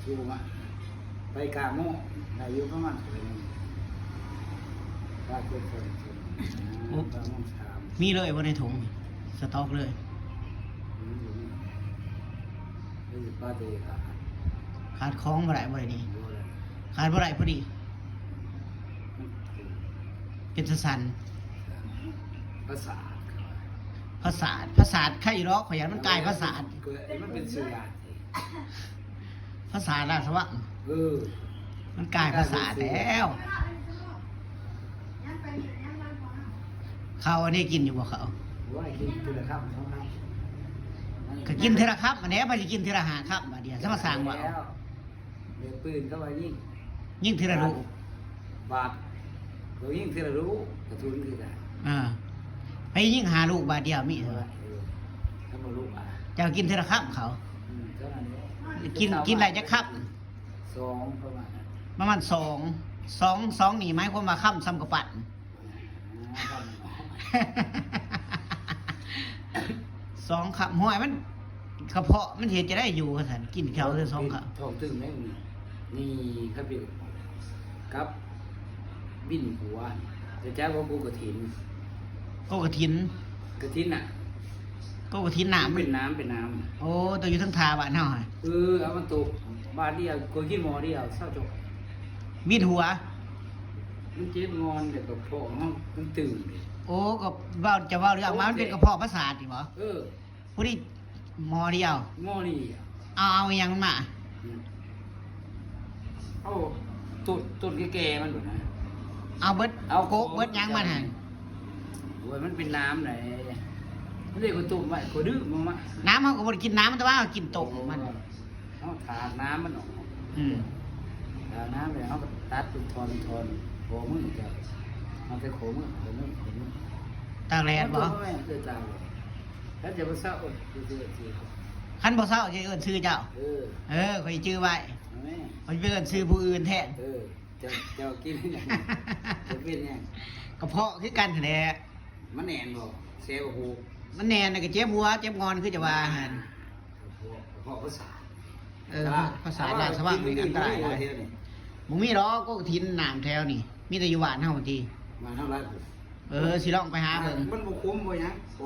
ຢູ່ມາ ໄປກາໂມງ ໄດ້ຢູ່ປະມານເດືອນໜຶ່ງ ປາກເຈັດຄົນ ໂອ້ ປາກໂມງສາມ ມີເລີຍບໍ່ໃນຖົງ? ສະຕັອກເລີຍ? ມີຢູ່ ມີ ມີຢູ່ ປາກເຈັດ ຂາດ ຂາດຂອງບໍ່ໄດ້ ບໍ່ໄດ້ນີ້ ບໍ່ໄດ້ ຂາດບໍ່ໄດ້ພໍດີ ມັນເປັນ ເປັນສະສັນ ປະສາດ ປະສາດ ປະສາດ ໄຄຢູ່ດອກ ຂ້ອຍຢ້ານມັນກາຍປະສາດ ມັນເປັນເຊື້ອ ພາສາລາຊະວັງ ເອີ ມັນກາຍພາສາແລ້ວ. ເຂົ້າອັນນີ້ກິນຢູ່ບໍ່ເຂົ້າ? ໂອ້ຍ ກິນເທື່ອລະຄຳສອງຄຳ ກໍກິນເທື່ອລະຄຳ ອັນນີ້ໃຜຊິກິນເທື່ອລະຫ້າຄຳ ບາດດຽວ ສະມາສ້າງວ່າ ແລ້ວ ແບບປືນເຂົາວ່າຍິງ ຍິງເທື່ອລະລູກ ບາດ ໂດຍຍິງເທື່ອລະລູກ ກະສຸນຄືກັນ ອ່າ ໃຜຍິງຫ້າລູກບາດດຽວມີ ເອີ ເອີ ຖ້າບໍ່ລູກ ເຈົ້າກິນເທື່ອລະຄຳເຂົາ ອືມ ເທົ່ານັ້ນແຫຼະ ກິນ ກິນໄດ້ຈັກຄຳ? ສອງ ປະມານນັ້ນ ປະມານສອງ ສອງ ສອງນີ້ໝາຍຄວາມວ່າຄຳສ່ຳກະປັ້ນ ອ່າ ສອງຄຳ ຫ້ວຍ ມັນ ກະເພາະມັນເຮັດຈັ່ງໃດຢູ່ວ່າຊັ້ນ ກິນເຂົ້າເທື່ອສອງຄຳ ທ້ອງຕຶງແມ່ນນີ້ ນີ້ຄັນເປັນກັບບິນຫົວ ແຕ່ຈັກວ່າກົກກະຖິນ ກົກກະຖິນ ກະຖິນນະ ກົກກະຖິນນ້ຳ ມັນເປັນນ້ຳ ເປັນນ້ຳ ໂອ້ ໂຕຢູ່ເທິງທ່າບ້ານເຮົາຫັ້ນ ເອີ ເອົາມັນຕົກບາດດຽວ ກວດກິນໝໍ້ດຽວ ເຊົາຈົບ ວິດຫົວ ມັນເຈັບງອນ ແລ້ວກະເພາະເຮົາມັນຕຶງ ໂອ້ ກໍເວົ້າ ຈະເວົ້າເລື່ອງວ່າມັນເປັນກະເພາະປະສາດນີ້ບໍ່? ເອີ ຜູ້ນີ້ໝໍ້ດຽວ ໝໍ້ນີ້ ເອົາ ເອົາອີ່ຫຍັງມັນມາ? ອືມ ເອົາຕົ້ນ ຕົ້ນແກ່ໆມັນພຸ້ນນະ ເອົາເບິດ ເອົາກົກເບິດຫຍັງມັນຫັ້ນ ໂອ້ຍ ມັນເປັນນ້ຳໃດ ມັນເລີຍກໍຕົ້ມໄວ້ ກໍດື່ມມາ ນ້ຳເຮົາກໍບໍ່ໄດ້ກິນນ້ຳ ແຕ່ວ່າເຮົາກິນຕົ້ມມັນ ເຮົາຖາກນ້ຳມັນອອກ ອືມ ຖາກນ້ຳແລ້ວເຮົາກໍຕັດເປັນທ່ອນໆ ຂໍ້ມືເຈົ້າ ເອົາແຕ່ຂໍ້ມື ຂໍ້ມື ຂໍ້ມື ຕາກແດດບໍ່? ເອີ ຕາກແດດ ຄັນຈະບໍ່ເຊົາ ເອີ້ນຊື່ ຄັນບໍ່ເຊົາຈະເອີ້ນຊື່ເຈົ້າ ເອີ ເອີ ຂ້ອຍຈື່ໄວ້ ແມ່ນ ຂ້ອຍຊິໄປເອີ້ນຊື່ຜູ້ອື່ນແທນ ເອີ ເຈົ້າ ເຈົ້າກິນຫຍັງ ເຈົ້າເປັນຫຍັງ? ກະເພາະຄືກັນຫັ້ນແຫຼະ ມັນແໜ້ນບໍ່? ແຊວບໍ່ຮູ້ ມັນແໜ້ນແລ້ວກໍເຈັບຫົວ ເຈັບງອນຄືຈະວ່າຫັ້ນ ກະເພາະ ກະເພາະປະສາດ ເອີ ພາສາລາຊະວັງນີ້ອັນຕະລາຍຫຼາຍ ບໍ່ມີດອກ ກົກກະຖິນນ້ຳແຖວນີ້ ມີແຕ່ຢູ່ບ້ານເຮົາຕິ ບ້ານເຮົາຫຼາຍ ເອີ ຊິລອງໄປຫາເບິ່ງ ມັນບໍ່ຂົມບໍ່ຫຍັງ ໂອ້